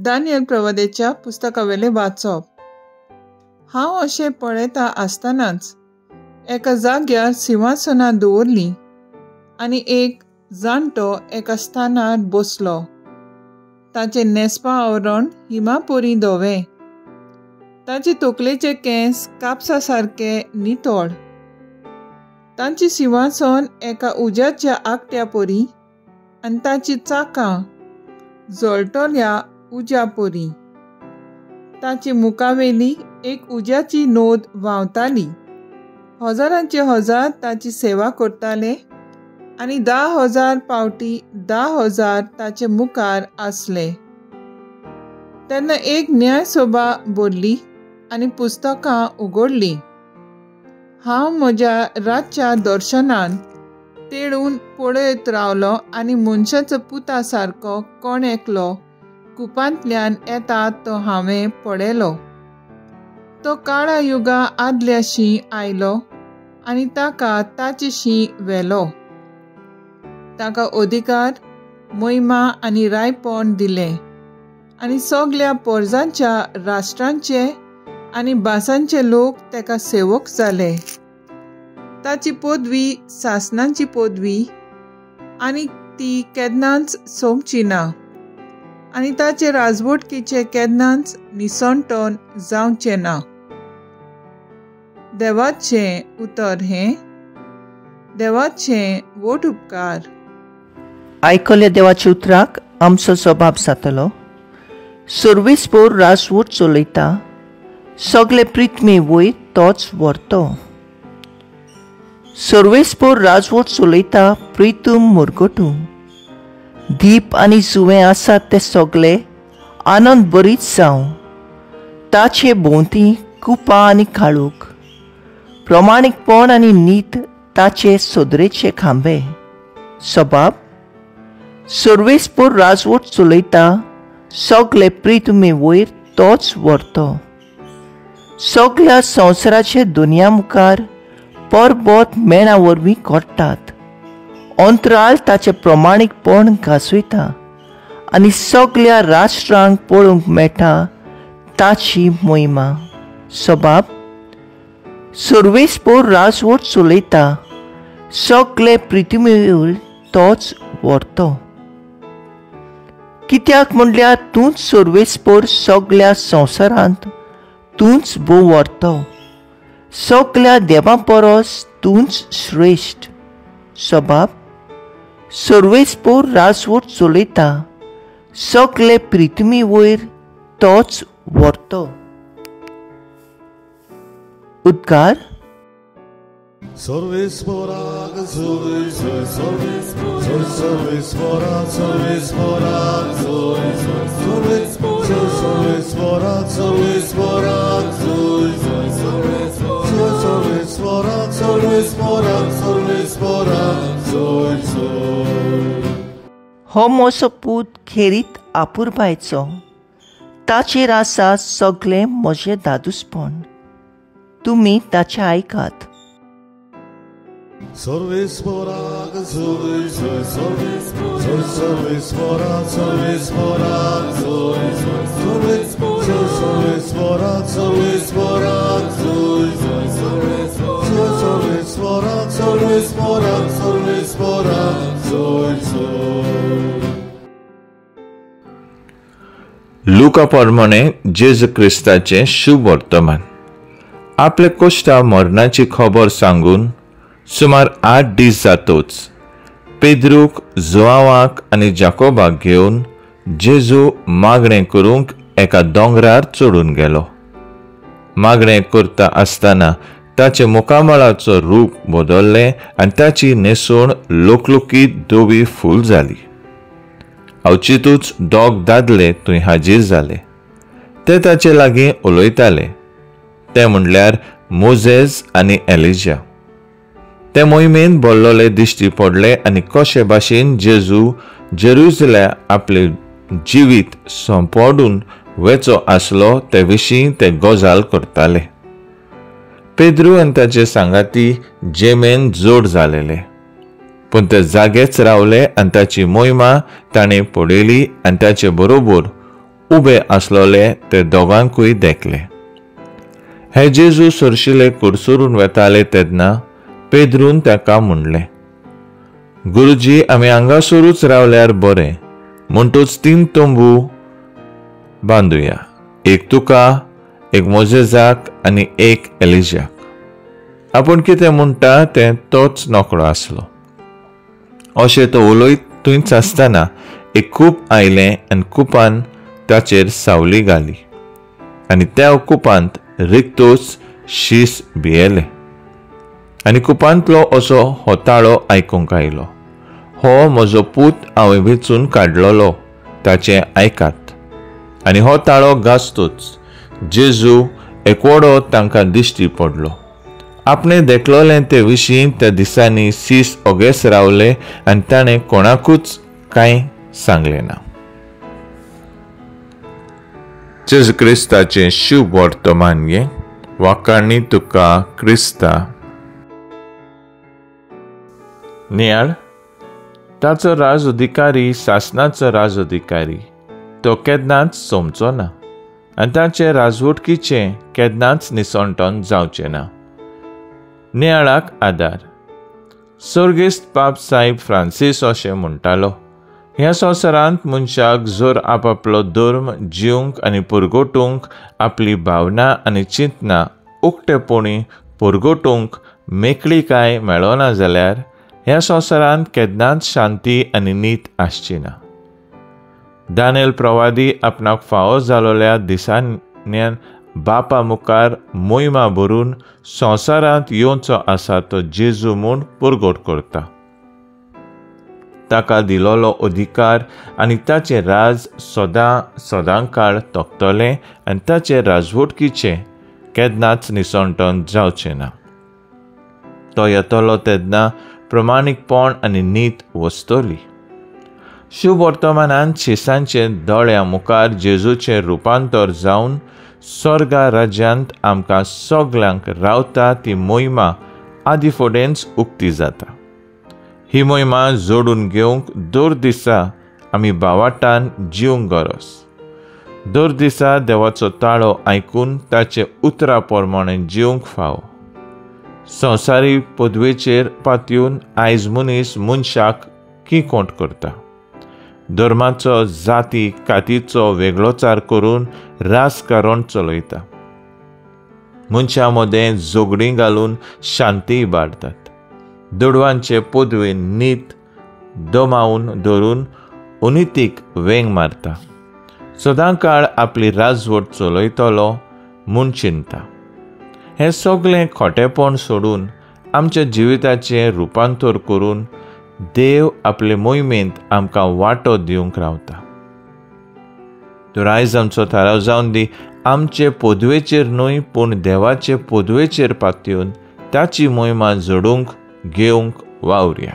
Daniel प्रवादेच्या पुस्तकावेलें वाचप. हांव अशें पळयता आसतनाच एका जाग्यार सिंहासनां दवरलीं आनी एक जाणटो एका स्थानार बसलो. ताचें न्हेसपा आवरण हिमापोरी धवें, ताचे तकलेचे केंस कापसा सारके नितळ. तांची सिंहासन एका उज्याच्या आकट्या परी आनी ताची चाकां जळटल्या उज्या परी. ताची मुखावेली एक उज्याची नोद व्हांवताली. हजारांचे हजार ताची सेवा करताले आनी 10,000 पावटी 10,000 ताचे मुखार आसले. तेन्ना एक न्यायसभा भरली आनी पुस्तकां उगडलीं. हांव म्हज्या रातच्या दर्शनान तेळून पळयत रावलो आनी मनशाचो पुता सारको कोण एकलो कुपांतल्यान येता तो हांवें पळयलो. तो काळा युगा आदल्याशी आयलो आनी ताका ताचेशी व्हेलो. ताका अधिकार, महिमा आनी रायपण दिलें आनी सगल्या पोरजांच्या, राष्ट्रांचे आनी भासांचे लोक ताका सेवक जाले. ताची पदवी सासनांची पदवी आनी ती केन्नाच सोंपची ना आनी ताचे राजवटकीचे केन्नाच निसणटण जावचें ना. देवाचें उतर हें. देवाचें वोट उपकार. आयकल्या देवाच्या उतराक आमचो स्वभाव जातलो. सर्वेस्पोर राजवट चलयता, सगळे प्रिथ्मी वयर तोच व्हरतो. सर्वेस्पोर राजवट चलयता प्रितूम मुरगटू. दीप आनी जुवें आसात ते सगळे आनंद बरीच जावं. ताचे भोंवती कुपां आनी काळोख, प्रमाणीकपण आनी नीत ताचे सोदरेचे खांबे. सबाब सर्वेस्पोर राजवट चलयता, सगळे प्रिथ्मी वयर तोच व्हरतो. सगळ्या संवसाराचे दुनिया मुखार परबत मेणा वरवीं कोट्टात. अंतराळ ताचें प्रमाणीकपण घासयता आनी सगळ्या राष्ट्रांक पळोवंक मेळटा ताची महिमा. सबाब सर्वेस्पोर राजवट चलयता, सगळे पृथ्वीर तोच व्हरतो. कित्याक म्हणल्यार तूंच सर्वेस्पोर सगळ्या संवसारांत तूंच भोव व्हरतो. सगळ्या देवां परस तूंच श्रेश्ठ. सबाब सर्वेस्पोर राजवट चलयता, सगळे पृथ्वी वयर तोच व्हरतो. उद्गार. सर्वेस्पोराक जोय जोय, सर्वेस्पोराक सर्वेस्पोराक जोय जोय, सर्वेस्पोराक सर्वेस्पोराक जोय जोय, सर्वेस्पोराक सर्वेस्पोराक सर्वेस्पोराक जोय जोय. हो म्हजो पूत खेरीत आपुरबायचो, ताचेर आसा सगळें म्हजें दादूसपण. तुमी ताचें आयकात. सर्वेस्पोराक जोय जोय, सर्वेस्पोराक सर्वेस्पोराक जोय जोय, सर्वेस्पोराक सर्वेस्पोराक जोय जोय, सर्वेस्पोराक सर्वेस्पोराक सर्वेस्पोराक जोय जोय. लुका प्रमाणे जेजू क्रिस्ताचें शुभ वर्तमान. आपले कोश्टा मरणाची खबर सांगून सुमार 8 दीस जातोच पेद्रूक, जुआवाक आनी जाकोबाक घेवन जेजू मागणें करूंक एका दोंगरार चडून गेलो. मागणें करता आसतना ताचे मुखामळाचो रूप बदल्लें आनी ताची न्हेसवण लोकलोकीत धवी फूल जाली. अवचितूच दोग दादले थंय हाजीर जाले. ते ताचे लागीं उलयताले. ते म्हणल्यार मोजेज आनी एलिजा. ते मोहिमेन भरलेले दिश्टी पडले आनी कशे भाशेन जेजू जेरुजल्या आपले जिवीत सोंपोडून वेचो आसलो ते विशीं ते गजाल करताले. पेद्रू आनी ताचे सांगाती जेमेन जोड जालेले, पूण ते जागेच रावले आनी ताची मोहिमा ताणें पळयली आनी ताचे बरोबर उबे आसलोले ते दोगांकूय देखले. हे जेजू सरशिले कुरसुरून वेताले तेन्ना पेद्रून ताका म्हणलें, गुरुजी, आमी हांगासरूच रावल्यार बरें, म्हणटूच 3 तंबू बांदुया, एक तुका, एक मोजेजाक आनी एक एलिजाक. आपूण कितें म्हणटा तें तोच नकळो आसलो. अशें तो उलयत थंयच आसतना एक कूप आयलें आनी कुपान ताचेर सावली घाली आनी त्या कुपांत रिक्तोच शीस भियेलें आनी कुपांतलो असो हो ताळो आयकूंक आयलो, हो म्हजो पूत हांवें वेंचून काडलेलो, ताचें आयकात. आनी हो ताळो गाजतोच जेजू एकवडो तांकां दिश्टी पडलो. आपणें देखलोलें ते विशीं त्या दिसांनी सीस ओगेस रावले आनी ताणें कोणाकूच कांय सांगलें ना. जेजू क्रिस्ताचें शुभ वर्तमान हें. वाखाणी तुका क्रिस्ता. नियाळ. ताचो राज अधिकारी सासनाचो राज अधिकारी, तो केन्नाच सोंपचो ना आनी ताचे राजवटकीचें केन्नाच निसणटन जावचें ना. नियाळाक आदार. सर्गेस्त पाप साहेब फ्रांसीस अशें म्हणटालो, ह्या संवसारांत मनशाक जर आपापलो धर्म जिवंक आनी पुरगोटूंक आपली भावना आनी चिंतना उक्तेपणी पुरगोटूंक मेकळीकाय मेळना जाल्यार ह्या संवसारांत केन्नाच शांती आनी नीत आसची ना. दानियल प्रवादी आपणाक फावो जालोल्या दिसांनी बापा मुखार मोहिमा भरून संवसारांत येवचो आसा तो जेजू म्हूण पुरगोट करता. ताका दिलोलो अधिकार आनी ताचें राज सदां सदां काळ तोखतलें आनी ताचे राजवटकीचें केन्नाच निसणटन जावचें ना. तो येतलो तेन्ना प्रमाणीकपण आनी नीत वसतली. शुभ वर्तमानान शिसांचे दोळ्या मुखार जेजूचें रुपांतर जावन स्वर्गा राज्यांत आमकां सगल्यांक रावता ती मोहिमा आदी फुडेंच उक्ती जाता. ही मोहिमा जोडून घेवंक दर दिसा आमी बावाटान जिवंक गरज. दर दिसा देवाचो ताळो आयकून ताचे उतरा प्रमाणे जिवंक फावो. संवसारी पदवेचेर पातयेवन आयज मनीस मनशाक किकोंट करता. धर्माचो, जाती कातीचो वेगळोचार करून राजकारण चलयता. मनशां मदें झगडीं घालून शांती इबाडतात. दुडवांचे पदवे नीत दमावन धरून अनितीक वेंग मारता. सदां काळ आपली राजवट चलयतलो म्हूण चिंता. हें सगळें खोटेपण सोडून आमच्या जिविताचें रुपांतर करून देव आपले मोहिमेंत आमकां वांटो दिवंक रावता. तर आयज आमचो थाराव जावन दी, आमचे पदवेचेर न्हय पूण देवाचे पदवेचेर पातयेवन ताची मोहिमा जोडूंक घेवंक वावरया.